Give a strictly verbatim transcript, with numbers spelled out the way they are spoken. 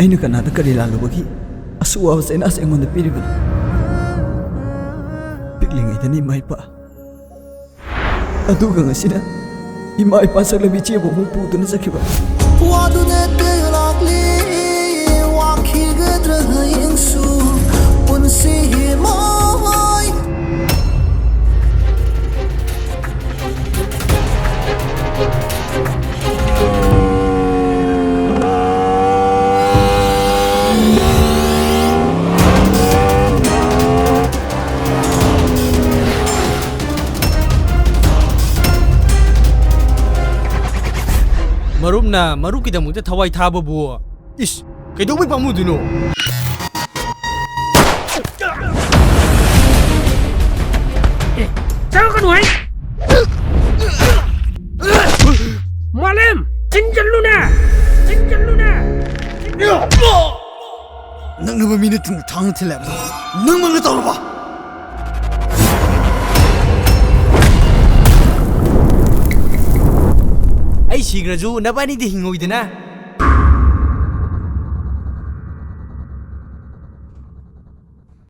ꯑꯩꯅ ꯀꯅꯥꯗ ꯀꯔꯤ ꯂꯥꯜꯂꯨꯕꯒꯤ ꯑꯁꯨꯛ ꯋꯥꯕ ꯆꯩꯅꯥꯁꯦ ꯑꯩꯉꯣꯟꯗ ꯄꯤꯔꯤꯕꯅꯣ? ꯄꯤꯛꯂꯤꯉꯩꯗꯅ ꯏꯃꯥ ꯏꯄꯥ, ꯑꯗꯨꯒ ꯉꯁꯤꯅ ꯏꯃꯥ ꯏꯄꯥ ꯁꯛꯂꯕꯤ ꯏꯆꯦꯕꯨ ꯑꯃꯨꯛ ꯄꯨꯗꯨꯅ ꯆꯠꯈꯤꯕ꯫ ꯋꯥꯗꯨꯅ ꯇꯦꯛꯂꯛꯂꯤ, ꯋꯥꯈꯤꯒꯗ꯭ꯔꯥ ꯍꯌꯦꯡꯁꯨ ꯄꯨꯟꯁꯤ ꯃꯣꯏ꯫ ꯃꯔꯨꯞꯅ ꯃꯔꯨꯞꯀꯤꯗꯃꯛꯇ ꯊꯋꯥꯏ ꯊꯥꯕꯕꯨ, ꯏꯁ, ꯀꯩꯗꯧꯕꯩ ꯄꯥꯝꯃꯨꯗꯣꯏꯅꯣ? ꯑꯦ, ꯆꯪꯉꯛꯀꯅꯨ ꯍꯥꯏ! ꯃꯥꯂꯦꯝ, ꯊꯤꯡꯖꯤꯜꯂꯨꯅꯦ! ꯊꯤꯡꯖꯤꯜꯂꯨꯅꯦ! ꯅꯛꯅꯕ ꯃꯤꯅ ꯊꯨꯅ ꯊꯥꯡꯅ ꯊꯤꯜꯂꯦ ꯍꯥꯏꯕꯗꯣ ꯅꯪ ꯃꯪꯗ ꯇꯧꯔꯕ? ꯑꯩ ꯁꯤꯈ꯭ꯔꯁꯨ ꯅꯕꯥꯅꯤꯗꯤ ꯍꯤꯡꯍꯧꯏꯗꯅ꯫